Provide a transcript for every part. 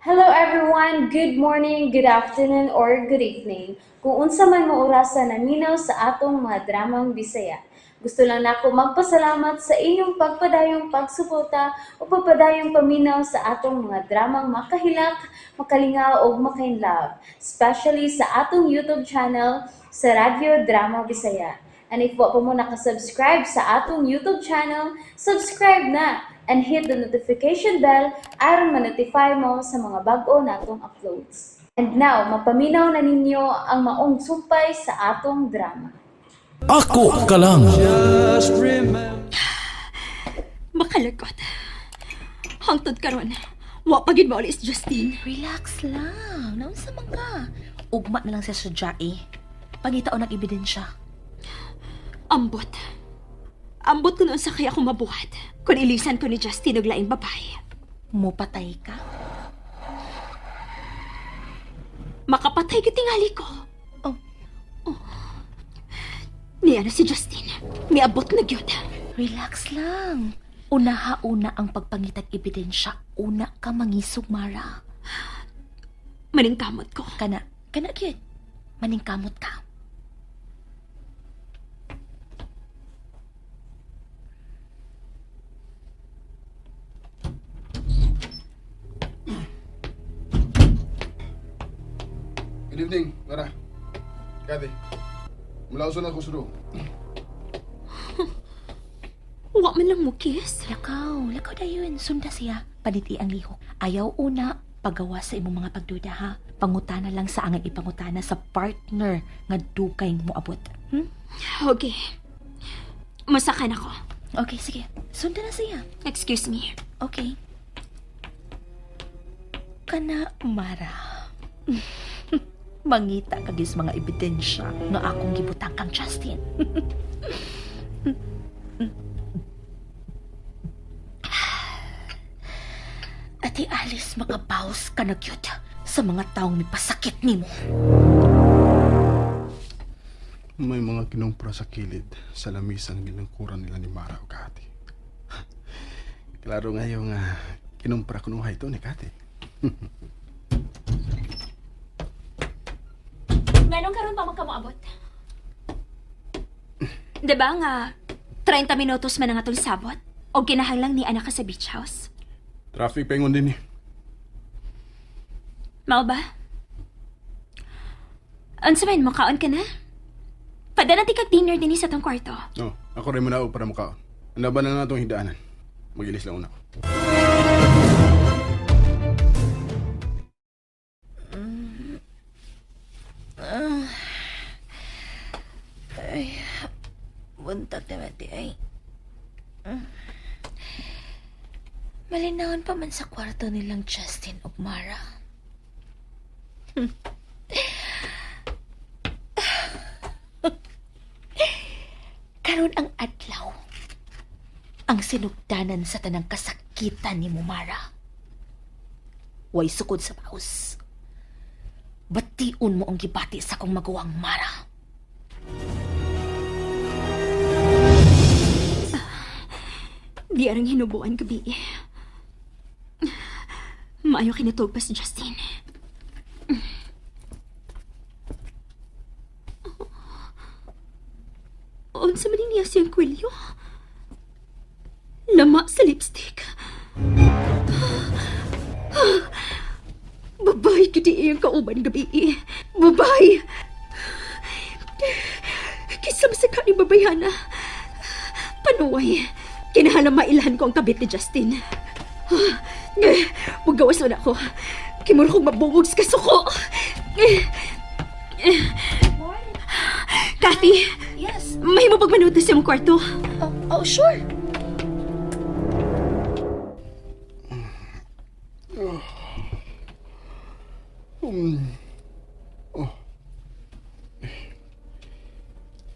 Hello everyone! Good morning, good afternoon, or good evening. Kung unsa man mo orasa naminaw sa atong mga dramang Bisaya. Gusto lang nako magpasalamat sa inyong pagpadayong pagsuporta o pagpadayong paminaw sa atong mga dramang makahilak, makalingaw ug makainlove, especially sa atong YouTube channel sa Radyo Drama Bisaya. And if wa pa mo nakasubscribe sa atong YouTube channel, subscribe na and hit the notification bell aron ma-notify mo sa mga bag-o natong uploads. And now, mapaminaw na ninyo ang maong sumpay sa atong drama. Ako ka lang. Makalagot. Hangtod karon. Wa pa gid mauli si Justin. Relax lang. Naunsa man ka? Ugma na lang siya sa Jae. Pangitaon ng ebidensya. Ambot. Ambot ko noon sa kaya akong mabuhat. Kung ilisan ko ni Justin og laing babae. Mupatay ka? Makapatay gyud tingali ko. Oh. Oh. Niya na si Justin. Miabot na gyud. Relax lang. Unaha-una ang pagpangitag ebidensya. Una ka mangisog, Mara. Maningkamot ko. Kana, kana gyud. Maningkamot ka. Good evening, Mara. Kati. Mulauson ako suro. Wa man lang mo kiss. Lakaw, lakaw dayon. Sunda siya. Paniti ang lihok. Ayaw una, pagawa sa imong mga pagduda ha. Pangutana lang sa angay ipangutana sa partner nga dugay moabot. Okay. Masakan ako. Okay, sige. Sunda na siya. Excuse me. Okay. Kana, Mara. Mangita ka gyud sa mga ebidensya nga akong gibutang kang Justin. Ate Alice, makabawas ka na gyud sa mga taong mipasakit nimo. May mga kinumpra sa kilid sa lamisang ginangkuran nila ni Mara o Kati. Klaro nga yung kinumpra kunuha ito ni Kati. Nganong karon pa man ka moabot? Diba nga 30 minutos man ang atong sabot? O kinahanglang ni anak ka sa beach house? Traffic pengon din eh. Mao ba? Unsa man, makaon ka na? Padala ti kag dinner dinhi sa tong kwarto. No, ako rin muna para mukhaon. Ang laban na nga itong hidaanan. Magilis lang una ako. Buntag naman di ay. Malinawon pa man sa kwarto nilang Justin ug Mara. Karon ang adlaw. Ang sinugdanan sa tanang kasakitan ni Mara. Way sukod sa baos. Bation mo ang gibati sa kong maguwang Mara. Di arang hinubuan gabi. Maayo kinatog pa si Justin. Unsa man niya siyang kwelyo? Lama sa lipstick. Babay, gidi iyang kauban gabi. Babay! Kisa masaka ni babayhana. Panuway. Kinahalang mailhan ko ang kabit ni Justin. Mugawas na ako. Kimuro kong mabungog sa kasuko. Kathy, Yes. may mo pagmanood na sa iyong kwarto. Oh, oh sure.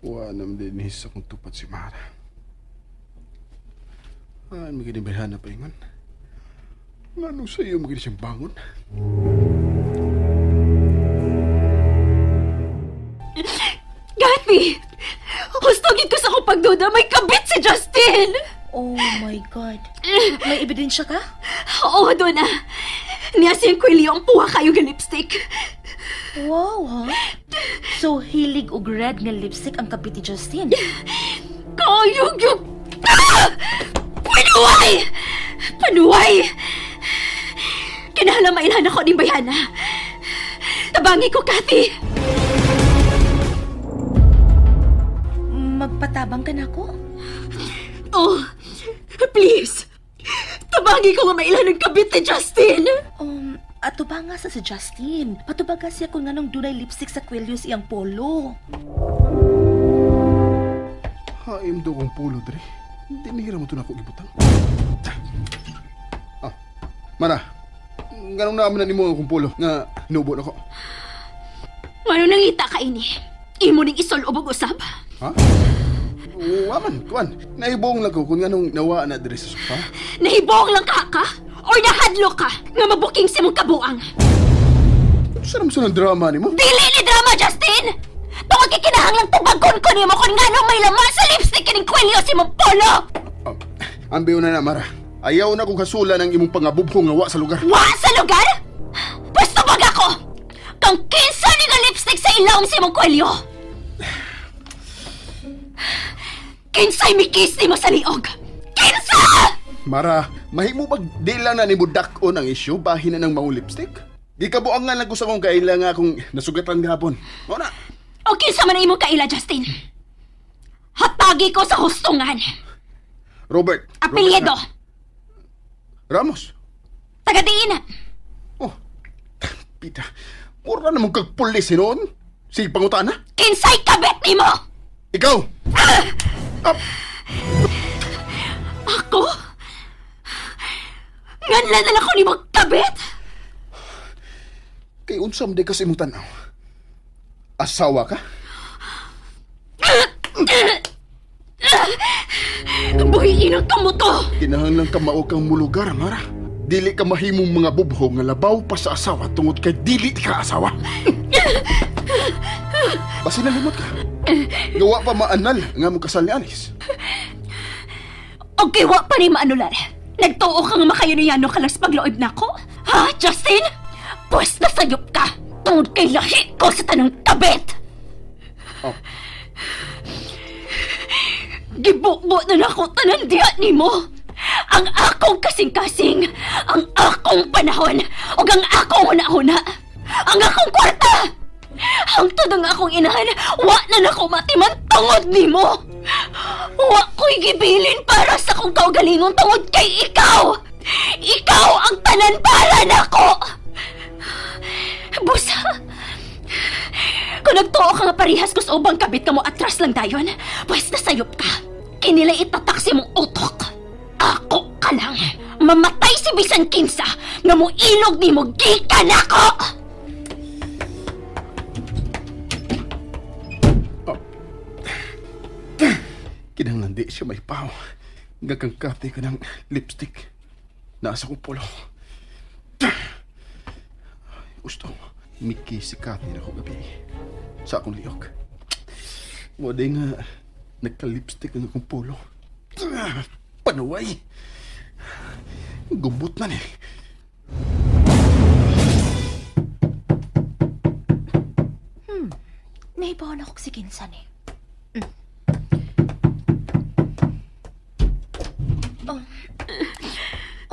Wa nam din sa kong tupad si Mara. Ay, maginibayhan na paingon. Ngano sa iyo magini siyang bangon? Kathy! Husto gid ko sa akong pagduda, may kabit si Justin! Oh my God. May ebidensya ka? Oo, Donna. Niya siyang kwilyo ang puha kayo nga lipstick. Wow, ha? So, hilig og red nga lipstick ang kapit ni Justin. Kayog yung... Ah! Panuway! Panuway! Kinahanglan mailhan ako ning bayana. Tabangi ko, Kathy! Magpatabang ka na ako? Oh, please! Tabangi ko nga mailhan ang kabit ni Justin! Ato ba nga sa si Justin? Patubaga siya kung nganong dunay lipstick sa kwelyo sa iyang polo. Haim daw kong pulo, dre. Hindi nahira mo ito na ako ibutang. Ah, Mara, nganong naaman na nimo ang akong pulo nga hinubo na ko. Ngano nangita ka ini? Imo ning isulobog usab? Ha? Waman, kuan. Naibong lang ko kung nganong nawa na diri sa sofa. Nahibong lang ka ka? Or nahadlok ka nga mabuking si mong kabuang? Saan naman sa drama nimo? Dili ni drama, Justin! Tungod kay kinahanglang tubagon ko nimo kung nganong may laman sa lipstick kining kwelyo si mong polo! Ah, ambiyo na na, Mara. Ayaw na kong hasula ng imong pangabubhong nga wa sa lugar. Wa sa lugar? Pwesto bag ako! Kang kinsa ni nga lipstick sa ilawom si mong kwelyo! Kinsay mikis nimo sa liog? Kinsa! Mara, mahimo bag di lang na nimo dak-on ang isyu bahin na ng maong lipstick? Gikabuangan lang ko sa kong kaila nga akong nasugatan gahapon. Mao na. O kinsa man ang imong kaila, Justin? Hatagi ko sa hustungan! Robert. Apelyido! Robert Ramos. Taga-diin! Oh. Pita. Mura na mong kagpulis noon. Sige, pangutana. Kinsay kabit nimo! Ikaw! Ah! Ako? Nganlan na lang ako nimo kabit? Kay unsam di kasi imong tanaw. Asawa ka? Buhiin ang kamuto! Kinahanglan ka mao kang mulugar, Mara. Dili ka mahimong mga bubho nga labaw pa sa asawa tungod kay dili ka asawa. Basi nalimot ka. Gawa pa maanal nga mo kasal ni Alice. Okay, wa pa ni maanular. Nagtuo ka nga makayuniyano ka lang sa paglaob nako? Ha, Justin? Pwes nasayop ka! Tungod kay lahi ko sa tanang kabit! Oh. Gibubo na nako tanan diha nimo. Ang akong kasing-kasing, ang akong panahon, ug ang akong huna-huna, ang akong kwarta. Hangtod ang akong inahan, wa na nako matiman tungod nimo. Wa ko'y gibilin para sa akong kaugalingon tungod kay ikaw. Ikaw ang tanan para nako. Busa, kung nagtuo ka nga parihas ko sa ubang kabit ka mo atras lang dayon, pwes nasayop ka. Kinila itatak si mong utok. Ako ka lang. Mamatay si bisan kinsa nga mo ilog ni mo gikan ako! Kinahanglan di siya may paw. Nga kang kate ka ng lipstick. Nasa kong pulo. Gusto, miki si Kati na ko gabi. Sa akong liok. Wala nga, nagka-lipstick ang akong pulo. Panuway! Gubot na ni. Nahibaw na ako si Kinsan eh. Mm. Oh.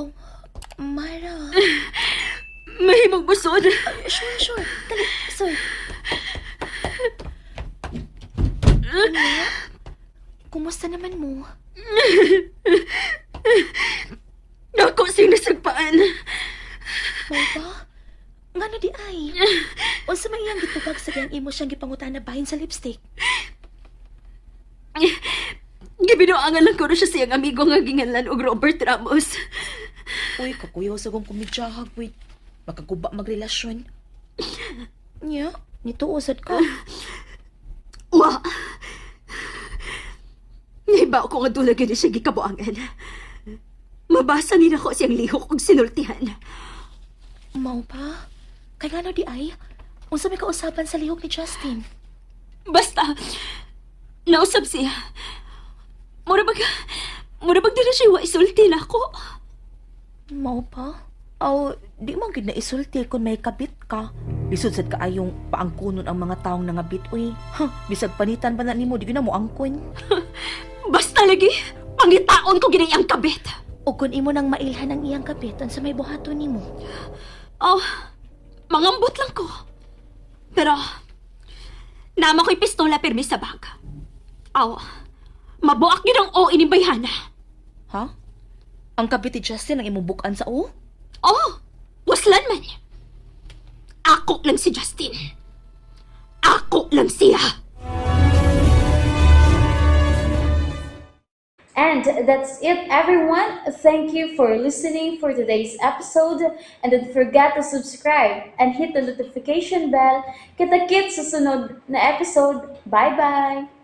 Oh, Mara. Mahimong busod. Sure, sure. Dali, sir. Ano? Kumusta naman mo? Ako sinasagpaan. Mao ba? Ngano di ay? Unsa may iyang gitubag sa giyang imo siyang gipangutana bahin sa lipstick? Gibinuangan lang ko na siya siyang amigo nga ginganlan og Robert Ramos. Uy, kakuyaw sa kong kumidyahag, wait. Makaguba magrelasyon. Nya, nito usad ka. Wa! Nahibaw ko nga dula gani siya gikabuangan. Mabasa ni nako siyang lihok og sinultihan. Mao pa? Kay ngano di ay? Unsa may kausapan sa lihok ni Justin? Basta, nausab siya. Mura bag, mura bag dili siya wa isulti nako. Mao pa? Aw, di man gid na isulti kung may kabit ka. Lisod sad kaayong paangkunon ang mga taong nangabit uy. Huh, bisag panitan ba na nimo di gyud na mo angkon. Basta lagi, pangitaon ko gini ang kabit. O kung imo nang mailhan ang iyang kabit unsa may buhaton nimo? Oh, mangambot lang ko. Pero, nama ko'y pistola pirmi sa bag. Aw, mabuak yun ang o inimbayhana. Ha? Ang kabit ni Justin ang imong bukan sa o? Oh, waslan man. Ako lang si Justin. Ako lang siya. And that's it, everyone. Thank you for listening for today's episode. And don't forget to subscribe and hit the notification bell. Kita-kits sa sunod na episode. Bye-bye!